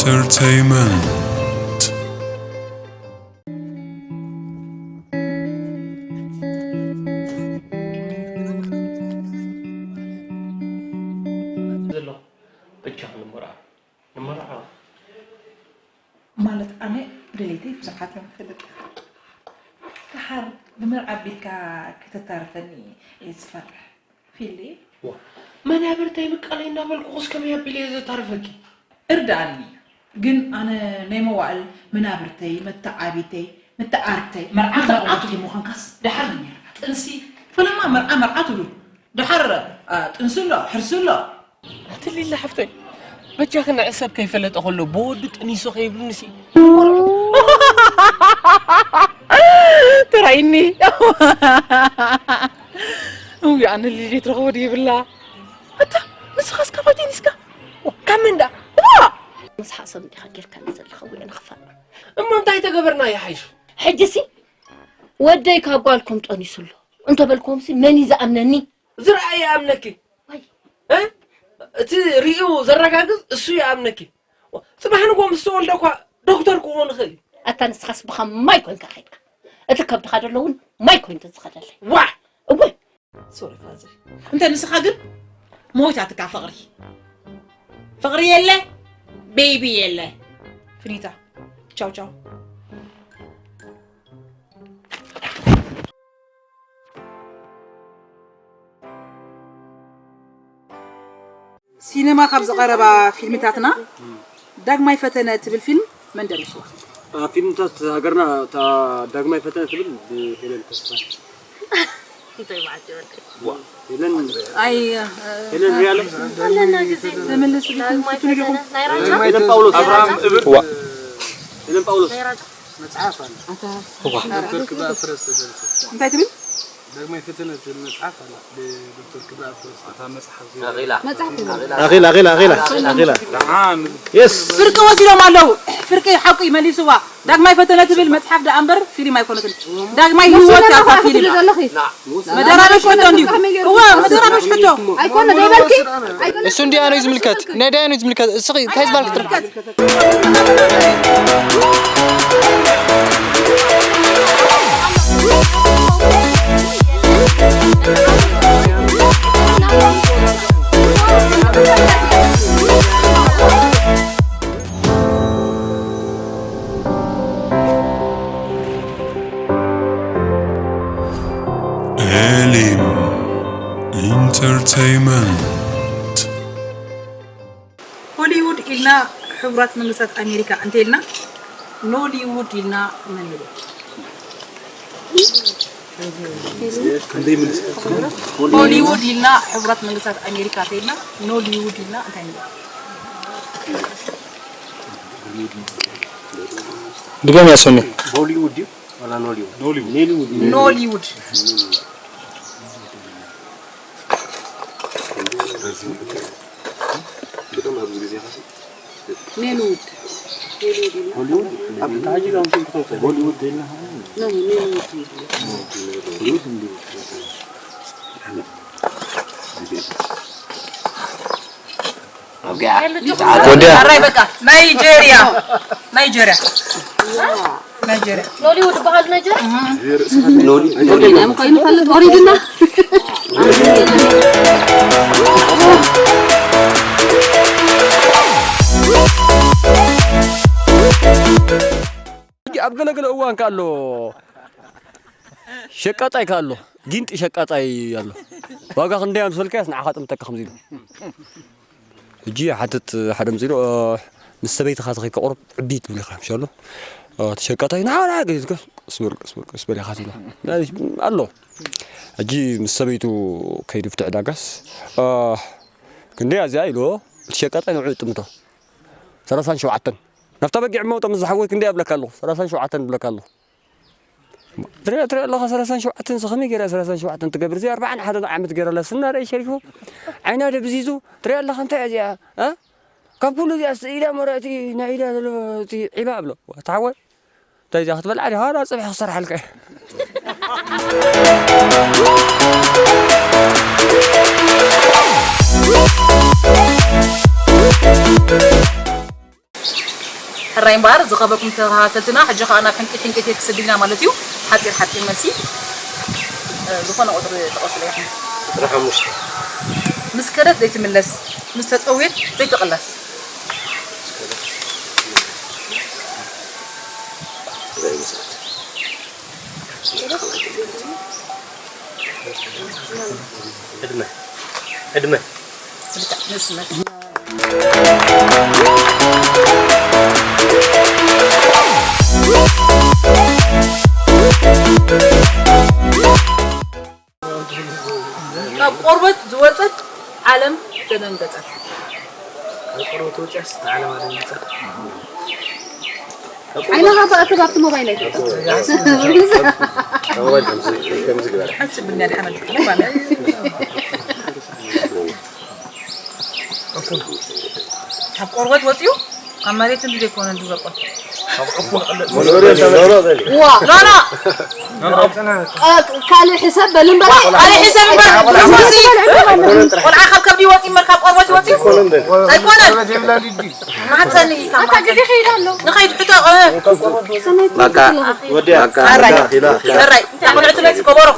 Entertainment. ዘሎ ብቻ ንመርዓ ንመርዓ ማለት ኣነ ድሌተይ ብዙሓት እዮም ፈልጥ ደሓር ብመርዓ ኣቢልካ ከተታርፈኒ እየ ዝፈርሕ ፊሊ ዋ መናብርተይ ብቃለይ እናበልኩ ኹስ ከመይ ኣቢለ እየ ዘታርፈኪ እርድኣኒ ግን ኣነ ናይ መዋእል መናብርተይ መተዓቢተይ መተዓርተይ መርዓ መርዓቱ ምዃንካስ ደሓር ጥንሲ ፈለማ መርዓ መርዓ ትብሉ ደሓር ጥንሲ ኣሎ ሕርሲ ኣሎ ኣትሊላ ሓፍተይ በጃኺ ንዕሰብ ከይፈለጠ ከሎ ብወዱ ጥኒሱ ከይብልንሲ ተራይኒ እው ኣነ ልጅ ትረኽቦ ድይብላ ኣታ ንስኻስ ካባተይ ንስካ ካብ መንዳ ምስ ሓሰብ እንዲኻ ጌርካ ዘለኻ ውዒ ንኽፋእ እሞ እንታይ ተገበርና ይሓይሽ ሕጂሲ ወደይ ካብ ጓልኩም ጠኒሱ ኣሎ እንተበልኩምሲ መን እዩ ዝኣምነኒ ዝረኣ ይኣምነኪ ወይ እ? እቲ ርእዩ ዘረጋግጽ እሱ ይኣምነኪ ጽባሕ ንጎ ምስ ተወልደ እኳ ዶክተር ክኾን ይኽእል እዩ ኣታ ንስኻስ ብኻ ማይ ኮንካ ኸይድካ እቲ ከብድኻ ደሎ እውን ማይ ኮይኑ ተዝኸደለይ ዋዕ እወይ ሶሪ ፋዘር እንተ ንስኻ ግን ሞይታትካ ፍቕሪ ፍቕሪ የለ ቤቢ የለ ፍኒታ ቻው ቻው ሲነማ ካብ ዝቐረባ ፊልምታትና ዳግማይ ፈተነ ትብል ፊልም መን ደሪስዋ? ኣብ ፊልምታት ሃገርና እታ ዳግማይ ፈተነ ትብል ብሄለን ተስፋ እንታይ ማለት ይበልክ? ሄለን ኣይ ሄለን ሪያለ ኣለና ግዜ ተመለሱ ዳግማይ ትብሉ ዲኹም? ፈተነ ናይ ራሻ ሄለን ጳውሎስ ናይ ራሻ ሄለን ጳውሎስ ናይ ራሻ መጽሓፍ ኣሎ። ዶክተር ክብረኣብ ፍረ ዝተደረሰት እንታይ ትብል? ዳግማይ ፈተነ ትብል መጽሓፍ ኣላ። ብዶክተር ክብረኣብ ፍረ ዝተደረሰት። እታ መጽሓፍ እዚኣ ኣኺላ ኣኺላ ኣኺላ ኣኺላ ኣኺላ ኣኺላ የስ ፍርቂ ወሲዶም ኣለዉ። ፍርቂ ሓቁ ይመሊስዋ። ዳግማይ ፈተነ ትብል መጽሓፍ ደኣ እምበር ፊልም ኣይኮነትን። ዳግማይ ህይወት እያ እታ ፊልም። መደራበሽ ሕቶ እንድዩ። እወ መደራበሽ ሕቶ። ኣይኮነ ዶ ይበልኪ? ኣይኮነ እሱ እንዲያ ነው ዝምልከት ናይ ዳያ ነው ዝምልከት እስኺ እንታይ ዝበልክ ትርጉም Elim Entertainment. ሆሊውድ ኢልና ሕቡራት መንግስታት ኣሜሪካ እንተኢልና ኖሊውድ ኢልና መን ንብል? ሆሊውድ ኢልና ሕቡራት መንግስታት ኣሜሪካ እንተኢልና ኖሊውድ ኢልና እንታይ ንብል? ድገም ያሶኒ ቦሊውድ ድዩ ዋላ ኖሊውድ ኖሊውድ ኖሊውድ ኖሊውድ ኖሊውድ ኖሊውድ ኖሊውድ ወዲያ ራይ በቃ ናይጄሪያ ናይጄሪያ ናይጄሪያ ኖሊውድ በሃል ናይጄሪያ ኖሊውድ ኦሪጅና ኣብ ገለገለ እዋን ከ ኣሎ ሸቃጣይ ከ ኣሎ ጊንጢ ሸቃጣይ ኣሎ ዋጋ ክንደይ ኣምሰልካያስ ንዓኻ ጥምተካ ከምዚ ኢሉ ሕጂ ሓትት ሓደ ምፅሉ ምስ ሰበይትኻ ተኸይከ ቁሩብ ዕቢት ትብልካ ምሻሎ ተሸቀታይ ንሓና ገዝከ ስበል ስበል ስበል ኢኻ ትብሎ ኣሎ ሕጂ ምስ ሰበይቱ ከይዱ ፍቲ ዕዳጋስ ክንደይ ኣዚኣ ኢልዎ እቲ ሸቀጣይ ንዑ ጥምቶ ሰላሳን ሸውዓተን ናብታ በጊዕ መውጦ ምስ ዝሓወይ ክንደይ ኣብለካ ኣለኹ ሰላሳን ሸውዓተን ብለካ ኣለኹ ትሪኦ ትሪኦ ኣለኻ ሰላሳን ሸውዓተን እዚ ከመይ ገይራ ሰላሳን ሸውዓተን ትገብር እዚ ኣርባዓን ሓደን ዓመት ገይራ ኣላ ስና ርአይ ሸሪፉ ዓይና ደብዚዙ ትሪኦ ኣለኻ እንታይ እዚኣ እ ካብ ኩሉ እዚኣ ስኢዳ መረ እቲ ናይ ኢዳ ዘሎ እቲ ዒባ ኣብሎ ተሓወ እንታይ እዚኣ ክትበልዓ ዲኻ ዳ ፅብሒ ክሰርሓልካ ሕራይ እምበኣር ዝኸበርኩም ተኸታተልትና፣ ሕጂ ኸኣ ናብ ሕንቂ ሕንቂት ክሰድና ማለት እዩ። ሓጺር ሓጺር መልሲ፣ እ፣ ዝኾነ ቁጽሪ ጥቐሱለይ። ቁጽሪ ሓሙሽተ። ምስ ከደት ዘይትምለስ፣ ምስ ተጠውየት ዘይትቕለስ። ዕድመ። ዕድመ። ካብ ቆርበት ዝወጸት ዓለም ተደንገጸት። ካብ ቆርበት ወጺኣስ ንዓለም ኣደንጊጻ። ዓይንኻ ከእክብ ኣብቲ ሞባይል ኣይትውጻእ። ሞባይል ከምዚ፣ ከምዚ ግበር። ሓንቲ ብኛ ድሓን ኣልክትሉ ማለት። ካብ ቆርበት ወጺኡ ካብ መሬት እንዲ ዘይኮነ እንዲ ዘቆት። ዋ። ኖ፣ ኖ። ኖ፣ ኖ። እ፣ ካልእ ሕሰብ በል እምበር። ካልእ ሕሰብ እምበር። ርሑሲ። ቆልዓ ካብ ከብዲ ይወጽእ እምበር ካብ ቆርበት ይወጽእ? ኣይኮነን። ማህጸን እዩ፣ ካብ ኣታ ማህጸን። ግዜ ከይዱ ኣሎ። ንኸይድ ሕቶ፣ እ። በቃ። ወዲያ። በቃ። ኣራይ። ኪላ፣ ኪላ። ኣራይ። እንታይ ቆልዑ ትመጽእ ከበሮ።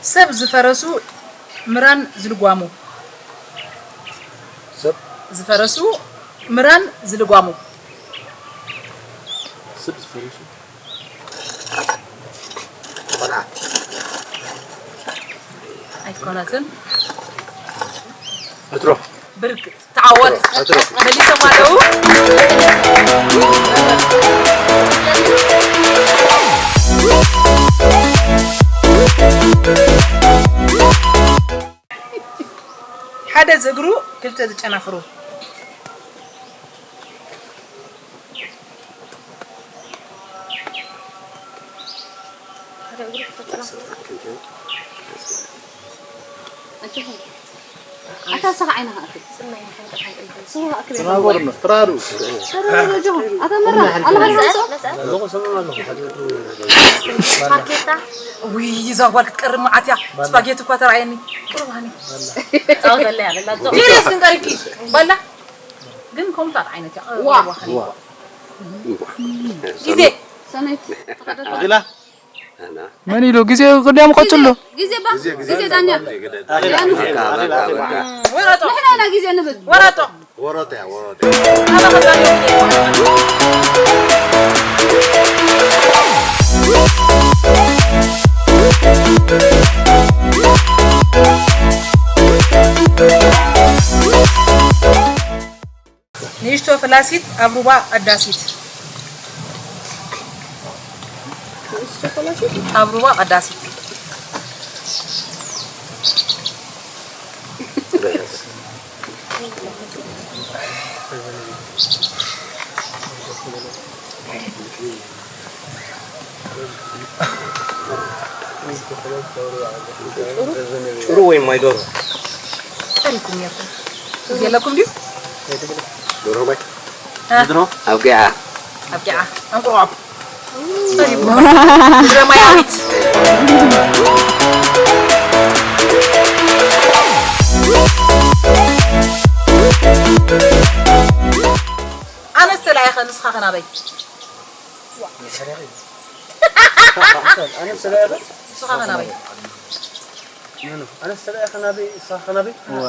ሰብ ዝፈረሱ ምራን ዝልጓሙ። ሰብ ዝፈረሱ ምራን ዝልጓሙ። ሰብ ዝፈረሱ ቆልዓ። ኣይኮነትን። ዕትሮ። ብርግጽ። ተዓወት። ዕትሮ። መሊሶም ኣለዉ። ሓደ ዝእግሩ ክልተ ዝጨናፍሩ። ኣታ ንስኻ ዓይንኻ ኣክል። ንስኻ ኣክል። ተናገሩ፣ ተራሩ። ተራሩ ጆ። ኣታ መራ፣ ኣላ ሃይማኖት። ፋርኬታ። ውይ፣ እዛ ጓል ክትቀርብ መዓት እያ። ስፓጌቲ እኳ ተራእየኒ። ቅርብ ሃኒ። ጻወተለይ ኣለላ። ጆ። ሲሪየስ ግን ቀሪብኪ። ባላ። ግን ከምታት ዓይነት እያ። ዋ። ዋ። ግዜ። ሰነይት። ተቐደደ። ኣኺላ? መን ኢሉ? ግዜ ቅድያም ቀጽሎ። ግዜ ባ-፣ ግዜ፣ ግዜ። ግዜ ዳኛ። ኣኺላ፣ ኣኺላ፣ ኣኺላ፣ ኣኺላ። ወረጦ። ንሕና ኢና ግዜ ንብል። ወረጦ። ወረጦ እያ፣ ወረጦ። ኣባ ኸሳሪ። ንእሽቶ ፈላሲት ኣብ ሩባ ቀዳሲት። ንእሽቶ ፈላሲት? ኣብ ሩባ ቀዳሲት። ጭሩ ወይ ማይ ዶሮ? ቀሪብኩም ነይርኩም። እዚ የለኩም ድዩ? ዶሮ ማይ? እ? ድሮ? ኣብቂዓ። ኣብቂዓ። እንቁርዖብ። ቀሪብኩም። ምድረ ማያዊት። ኣነስ ተላኢኸ ንስኻ ኸ ናበይ? ኣነ ስለ ያበ ንስኻ ኸ ናበይ? ኖ፣ ኖ። ኣነ ስለ ያኸ ናበይ፣ ንስኻ ኸ ናበይ? ዋ።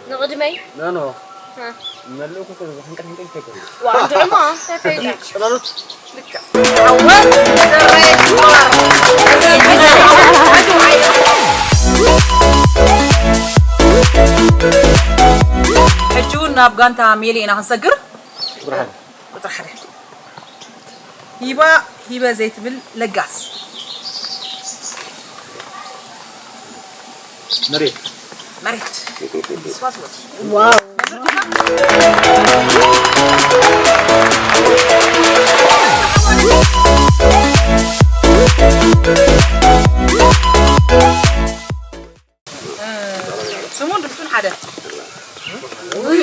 ንቕድመይ? ኖ፣ ኖ። እ። መልእኹ ከ ሕንቅል ሕንቅል ከይኮነ። ዋ፣ እንድዕማ፣ እንታይ ፈይዳ? ጽላሎት? ልክዕ። ዓወት፣ ደረይ፣ ማር። ሕጂ እውን ናብ ጋንታ ሜሊ ኢና ክንሰግር። ብርሃን። ቁጽሪ ሓደ። ሂባ ሂበ ዘይትብል ለጋስ። መሬት። መሬት። ስዋስወት። ዋው። ስሙን ድምጹን ሓደ። ውይ፣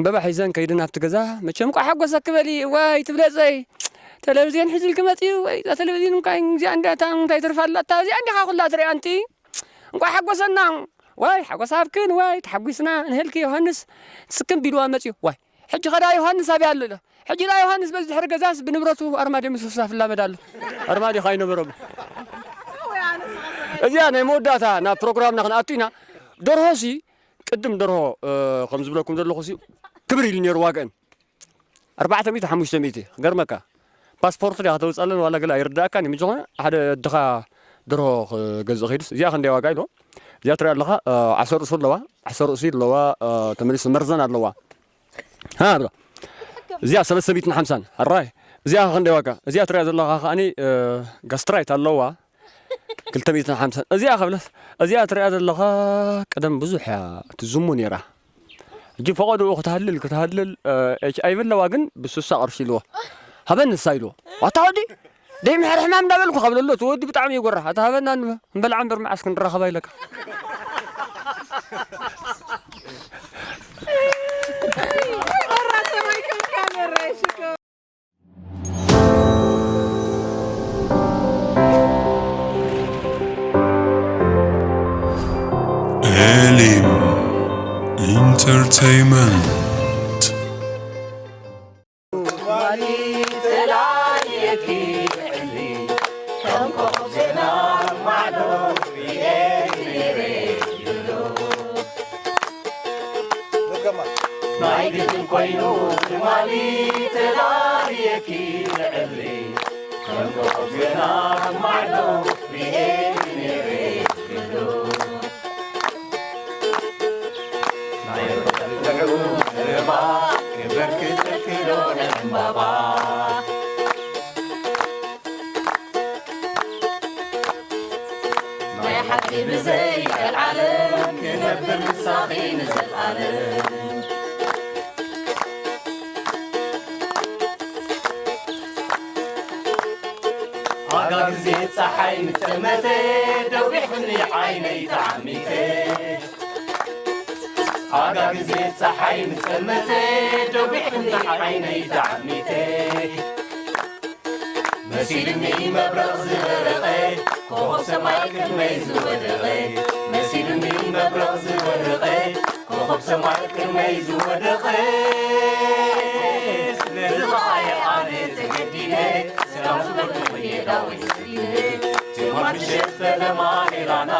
ዕምበባ ሒዘን ከይድን ኣብቲ ገዛ መቸም እንቋዕ ሓጎሰኪ በሊ። ዋይ ትብለፀይ፣ ቴሌቪዝዮን ሒዙልኪ መፅዩ። ወይ እዛ ቴሌቪዝዮን እንኳ እዚኣ እንዲያ እታ እንታይ ትርፋ ኣላታ፣ እዚኣ እንዲኻ ኩላ ትሪኣ ኣንቲ። እንቋዕ ሓጎሰና። ዋይ ሓጎስ ኣብክን። ዋይ ተሓጒስና ንህልኪ ዮሃንስ። ስክም ቢልዋ መፅዩ። ዋይ ሕጂ ኸዳ ዮሃንስ ኣብያ ኣሎ ኢለ። ሕጂ ዳ ዮሃንስ በዚ ድሕሪ ገዛስ ብንብረቱ ኣርማድዮ ምስፍሳፍ ይላመድ ኣሎ። ኣርማድዮ ኸይነበሮም። እዚኣ ናይ መወዳእታ ናብ ፕሮግራምና ክንኣቱ ኢና። ደርሆሲ ቅድም ደርሆ፣ እ፣ ከም ዝብለኩም ዘለኹ ሲ ክብር ኢሉ ነይሩ ዋግአን። ኣርባዕተ ሚእቲ፣ ሓሙሽተ ሚእቲ። ክገርመካ። ፓስፖርት ድያ ከተውፅኣለን ዋላ ገለ ኣይርዳእካን እዩ። ምጅኾነ ሓደ ድኻ ደርሆ ክገዝእ ከይዱስ፣ "እዚኣ ክንደይ ዋጋ?" ኢሉ። እዚኣ ትሪኣ ኣለኻ፣ እ፣ ዓሰርተ ርእሱ ኣለዋ፣ ዓሰርተ ርእሱ ኣለዋ፣ እ፣ ተመሊሱ መርዘን ኣለዋ። ሃ፣ ብሎ። እዚኣ ሰለስተ ሚእትን ሓምሳን። ኣራይ። እዚኣ ክንደይ ዋጋ? እዚኣ ትሪኣ ዘለኻ ከኣኒ፣ እ፣ ጋስትራይት ኣለዋ። ክልተ ሚእትን ሓምሳን። እዚኣ ከብለስ፣ እዚኣ ትሪኣ ዘለኻ ቀደም ብዙሕ እያ ትዝሙ ነይራ። ሕጂ ፈቐድኡ ክትሃልል፣ ክትሃልል፣ እ፣ ኤች ኣይ ቪ ኣለዋ ግን ብስሳ ቅርሺ ኢልዎ። ሃበኒ ንሳ ኢልዎ። ዋታ ወዲ፣ ደይ ምሕር ሕማም እንዳበልኩ ካብለሎ፣ እቲ ወዲ ብጣዕሚ ይጎራ። ኣታ ሃበና ንበ-፣ ንበልዓ እምበር መዓስ ክንራኸባ ኢለካ። ኤሊም ኢንተርቴይመንት። ናይ ግድን ኮይኑ ትማሊ ተዳልየኪ ንዕሊ ከም ኮኾብ ዜና ማዕዶ ርኤኪ ነይረ ክብሉ ናይ ወርቂ ርባ ክበርክተኪ ዶ ዕምባባ ናይ ሓቂ ብዘይ ቀልዓለም ክነብር ምሳኺ ንዘልኣለም። ኣጋ ግዜ ጸሓይ ምስ ጠመተ ደዊሕክኒ ዓይነይ ተዓሚተ። ኣጋ ግዜ ጸሓይ ምስ ጠመተ ደዊሕክኒ ዓይነይ ተዓሚተ። መሲልኒ መብረቕ ዝበረቐ ኮኾብ ሰማይ ቅድመይ ዝወደቐ። መሲልኒ መብረቕ ዝበረቐ ኮኾብ ሰማይ ቅድመይ ዝወደቐ። ነዚ ኸኣ ኣነ ተገዲደ ሰላም ዝበልኩ እየ ዳዊት ሰጊደ። ትማል ምሸት ፈለማ ጌራና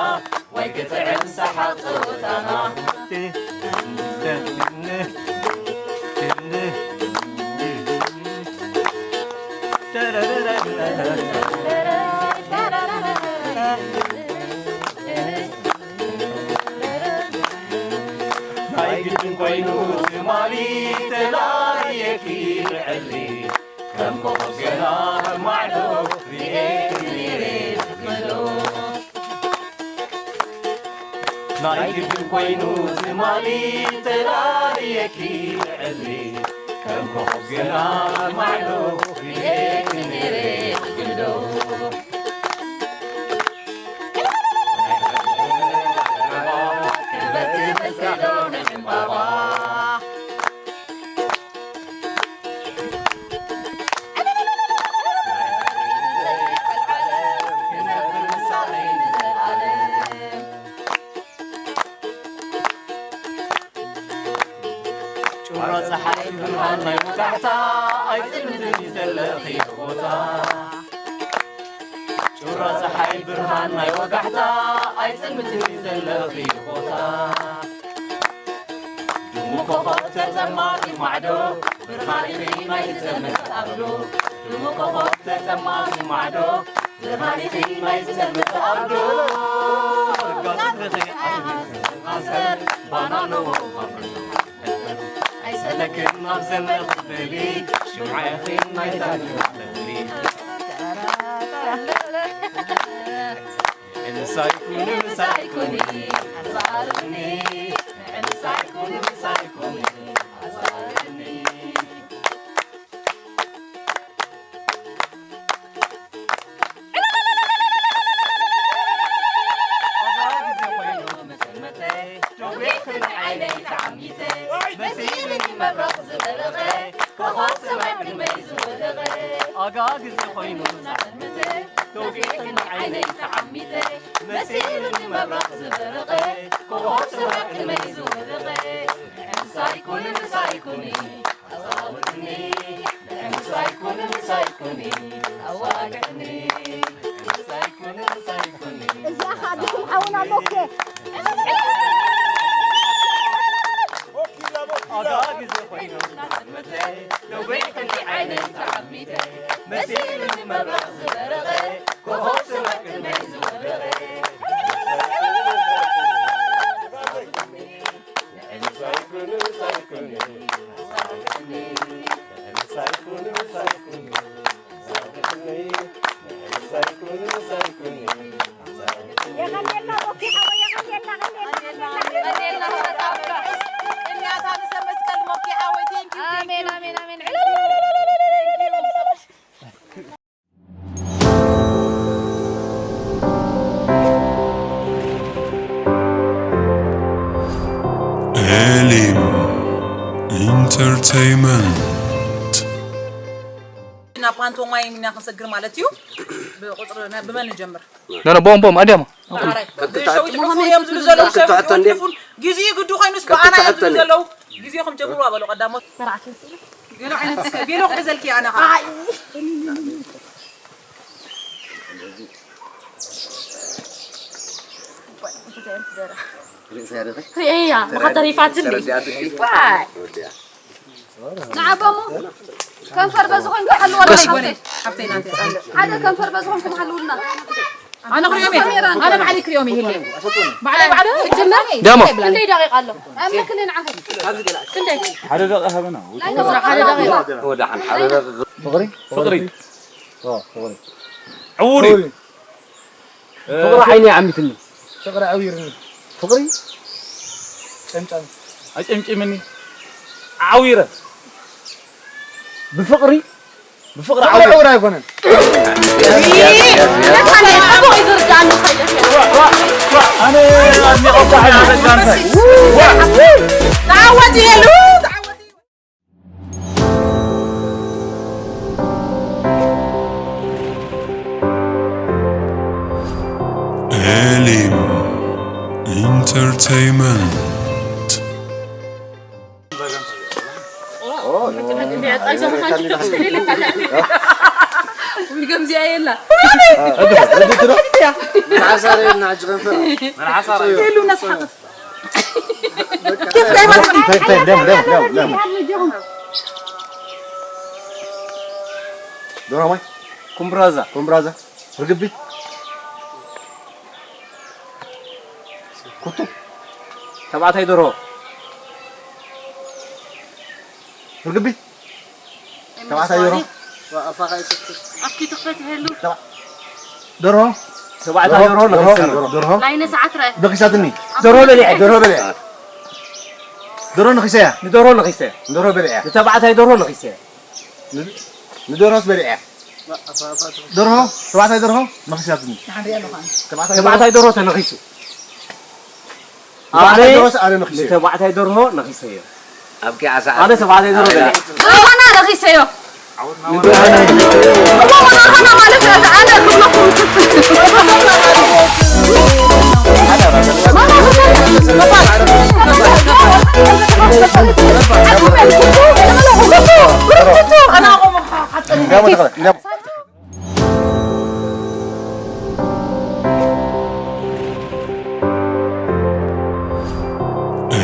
ወይ ክጥዕም ሰሓቕ ጸወታና። ናይ ግድን ኮይኑ ትማሊ ተላልየኪ ንዕሊ ከም ኮኾብ ዜና ማዕዶ ርኤኪ ነይረ ክብሎ። ናይ ግድን ኮይኑ ትማሊ ተላልየኪ ንዕሊ ከም ኮኾብ ዜና ማዕዶ ርኤኪ ነይረ ክብሎ። ጩራ ጸሓይ ብርሃን ናይ ወጋሕታ ኣይጽልምትን እዩ ዘለኺ ቦታ። ጩራ ጸሓይ ብርሃን ናይ ወጋሕታ ኣይጽልምትን እዩ ዘለኺ ቦታ። ድሙ ኮኾብ ተጠማቂ ማዕዶ ብርሃን ኢኺ ናይ ዝጸልመት ኣብዶ። ድሙ ኮኾብ ተጠማቂ ማዕዶ ብርሃን ኢኺ ናይ ዝጸልመት ኣብዶ። ጋትትኺ ኣሰር ባና ኣለዎ። ኣይሰለክን ኣብ ዘመን ክትበሊ ሽምዓ ኢኺ ናይ ታሪኽ መኽበሪ። ምሳይ ኩኒ ምሳይ ኩኒ ኣዛርኒ። ምሳይ ኩኒ ምሳይ ኩኒ ኣዛርኒ። ዋጋ ግዜ ኮይኑ ተውፊቕን ዓይነይ ተዓሚተ መሲሉኒ መብራቕ ዝበረቐ ኮኾብ ሰማይ ቅድመይ ዝወደቐ ምሳይ ኩኒ ምሳይ ኩኒ ኣዋውቅኒ ምሳይ ኩኒ ምሳይ ኩኒ ኣዋቅዕኒ ምሳይ ኩኒ ምሳይ ኩኒ እዚኣ ከዓ ድኹም ሓውና ሞኬ የቐኔልና ሞኪ ሓወይ፣ የቐኔልና፣ ቀኔልና፣ ቀኔልና። ኣሜን፣ ኣሜን፣ ኣሜን። ኤሊም ኢንተርቴይመንት። ናብ ፓንቶማይም ኢና ክንሰግር ማለት እዩ። ብቁፅሪ ነ-፣ ብመን ንጀምር? ኖ፣ ኖ፣ ቦም፣ ቦም፣ ኣድያሞ። ማዕረ። ሸዊት ዕፉን እዮም ዝብሉ ዘለዉ፣ ሸዊት ዕፉን። ግዜ ግዱ ኮይኑስ ብኣና እዮም ዝብሉ ዘለዉ። ግዜኹም ጀምሩ ኣበሉ ቀዳሞት። ገለ ዓይነት እስከ፣ ቤሎ ክሕዘልኪ ኣነ ኸዓ። ርእየያ፣ ብኻ ተሪፋትኒ። ዋይ። ንዓቦሞ ከንፈር በዚ ኮንኩም ሓልወልና። ሓፍተይ፣ ሓፍተይ ናተይ። ሓደ ከንፈር በዚ ኮንኩም ሓልውልና። ኣነ ክሪኦም እየ። ካሜራ ኣነ ባዕለይ ክሪኦም እየ። ባዕለይ፣ ባዕለይ። ጀመር። ደሞ። ክንደይ ደቂቃ ኣሎ? ኣይምልክኒ ንዓኺ። ክንደይ? ሓደ ደቂቃ ሃበና። ናይ ነብራ ሓደ ደቂቃ። ወደ ሓን ሓደ ደቂቃ። ፍቕሪ? ፍቕሪ። ኦ፣ ፍቕሪ። ዕውር እዩ። ፍቕሪ ዓይኒ ዓሚትኒ። ፍቕሪ ዓዊርኒ። ፍቕሪ ጨምጫም። ኣጨምጭምኒ። ዓዊረ። ብፍቕሪ፣ ብፍቕሪ ፍቕሪ ዓዊረ። ዕውር ኣይኮነን። ኣነ ኣድኒቐካ ኣይመሰጋንካ። ተዓወት የሉ፣ ተዓወት። ኤሊም ኢንተርቴይመንት። ከምዚኣ የላ። የሉ እናስሓቐት። ታይ፣ ታይ፣ ደም፣ ደም፣ ደም፣ ደም። ዶሮ ማይ? ኩምብራዛ። ኩምብራዛ። ርግቢ። ኩቱ። ተባዕታይ ደርሆ። ርግቢ። ተባዕታይ ደርሆ። ኣፍኪ ትኽፈት ይሄሉ። ተባ-፣ ደርሆ። ተባዕታይ ደርሆ፣ ደርሆ፣ ነኺስና። ደርሆ። ላይነ ሰዓት ረአ። ነኺሳትኒ። ደርሆ በሊዐ። ደርሆ በሊዐ። ደርሆ ነኺሰያ። ንደርሆ ነኺሰያ። ንደርሆ በሊዐ። ንተባዕታይ ደርሆ ነኺሰያ። ን-፣ ንደርሆስ በሊዐ። ደርሆ፣ ተባዕታይ ደርሆ ነኺሳትኒ። ተባዕታይ ተባዕታይ ደርሆ ተነኺሱ። ተባዕታይ ኣነ ደርሆስ ኣነ ነኺሰዮ። ንተባዕታይ ደርሆ ነኺሰዮ። ኣብኪ ዓሳ ኣነ ተባዕታይ ደርሆ በሊዐ። ኣነ ነኺሰዮ።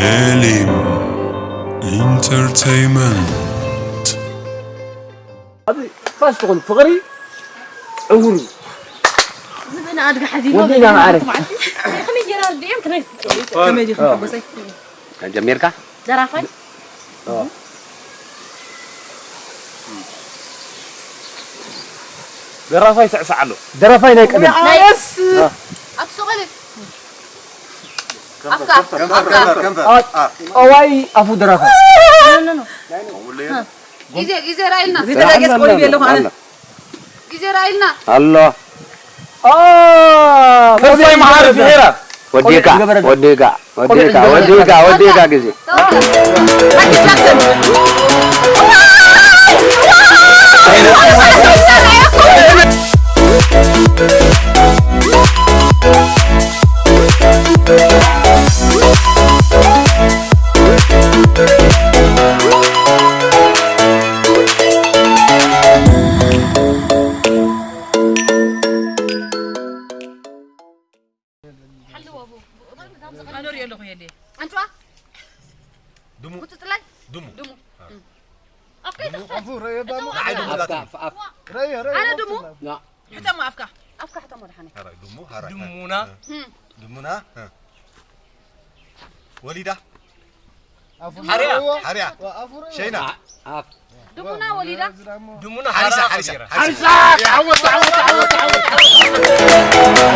ኤሊም ኢንተርቴይመንት። ፋስ ትኾን ፍቕሪ ዕውር እዩ። ዝብና ኣድጋ ሓዚኖ ወዲና ማዕረ። ከመይ ጌራ ርድኦም ትነይ? ከመይ ዲኹም ሓጎሰይ? ጀሚርካ? ደራፋይ? ደራፋይ ስዕስዕ ኣሎ። ደራፋይ ናይ ቀደም። ናይ ኣፍ ሱቕ ኢሉ። ኣፍካ፣ ኣፍካ። ጠዋይ ኣፉ ደራፋይ። ኖ፣ ኖ፣ ኖ። ግዜ፣ ግዜ ራኢልና። ግዜ ተበገስ ቆልቤ ኣለኹ ኣነ። ግዜ ራኢልና። ኣሎ። ኦ፣ ተስፋይ መሓሪ ፍሒራ። ወዲእካ፣ ቆልዕ ዝገበረ ወዲእካ፣ ወዲእካ፣ ቆልዕ ወዲእካ፣ ዝገበረ ወዲእካ ግዜ። ማይክል ጃክሰን። ንዓይ ድሙ ኣፍካ፣ ዛትኒ። ኣፍ፣ ኣፍ። ረዮ፣ ረዮ፣ ኣነ ድሙ? ና። ሕተሞ ኣፍካ። ኣፍካ ሕተሞ ደሓነ። ሕራይ፣ ድሙ፣ ሕራይ። ድሙና። ድሙና። ወሊዳ። ኣፉ ሓርያ። ረዮ። ሓርያ። ኣፉ ረዮ። ሸይና። ኣፍ። ድሙና ወሊዳ። ድሙና ሓሪሳ፣ ሓራ ሓሪሳ፣ ቀቢራ። ሓሪሳ። ዓወት፣ ዓወት፣ ዓወት፣ ዓወት፣ ዓወት።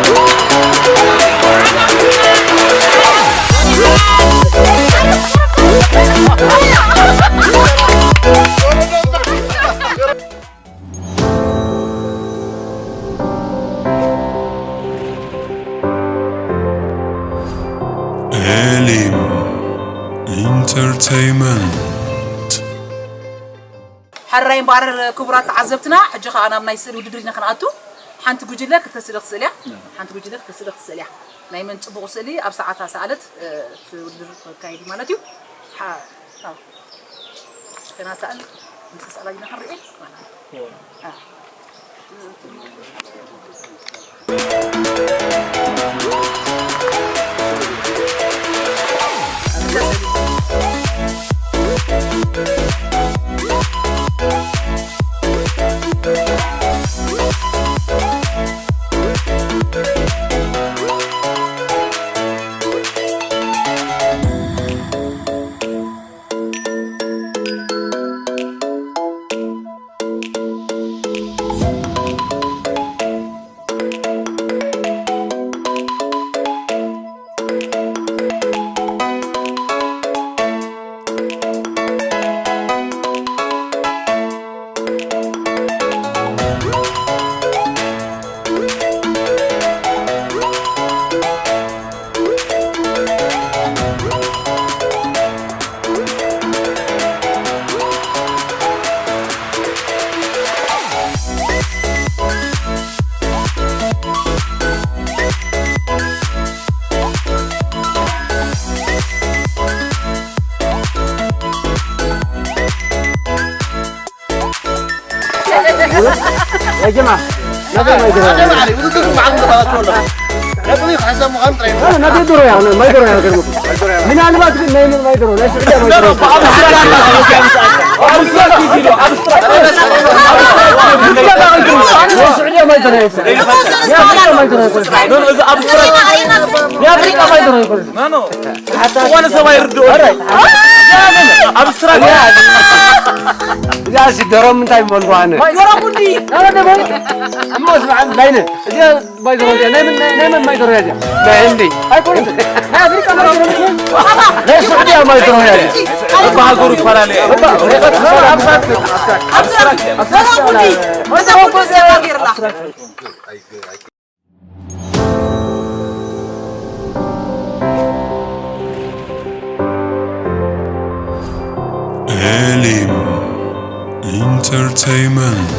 ኤሊም ኢንተርተይመንት። ሕራይ እምበኣር ክቡራት ተዓዘብትና፣ ሕጂ ኸኣ ናብ ናይ ስእሊ ውድድር ኢና ክንኣቱ። ሓንቲ ጉጅለ ክልተ ስእሊ ክትስእል እያ። ሓንቲ ጉጅለ ክልተ ስእሊ ክትስእል እያ። ናይ መን ጽቡቕ ስእሊ ኣብ ሰዓታ ሰኣለት፣ እ፣ እቲ ውድድር ክካየድ እዩ ማለት እዩ። ሓ-፣ ኣዎ። ከናሳእል ምስ ሰኣላ ዲና ክንርኢ ማለት እዩ። አ። يا جماعة، ما في ما يدرون. لا، ما يدرون يعني، ما يدرون يعني، كلمة. ምናልባት ግን ናይ ምን ማይድሮ ናይ ስዑድያ ማይድሮ ናይ ስዑድያ ማይድሮ ናይ ስዑድያ ማይድሮ ናይ ኣፍሪቃ ማይድሮ ይኮን ዋነ ሰብኣይ ርድኦ ኣብስትራልያ ያሲ ደሮም እንታይ ይመልኩ ኣነ ደሮም እንዲ ኣረ ደሞ እሞ ስምዓን ላይነ እዚኣ ማይ ደሮያ ናይ ምን ናይ ምን ማይ ደሮያ እዚኣ ናይ ህንዲ ኣይኮነትን ናይ ኣፍሪቃ ማይ ደሮያ ናይ ስዑድያ ማይ ደሮያ እዚኣ በሃገሩ ይፈላለየ ርቀት ክሳብ ኣብሳት ኣብስትራልያ ኤሊም ኢንተርተይመንት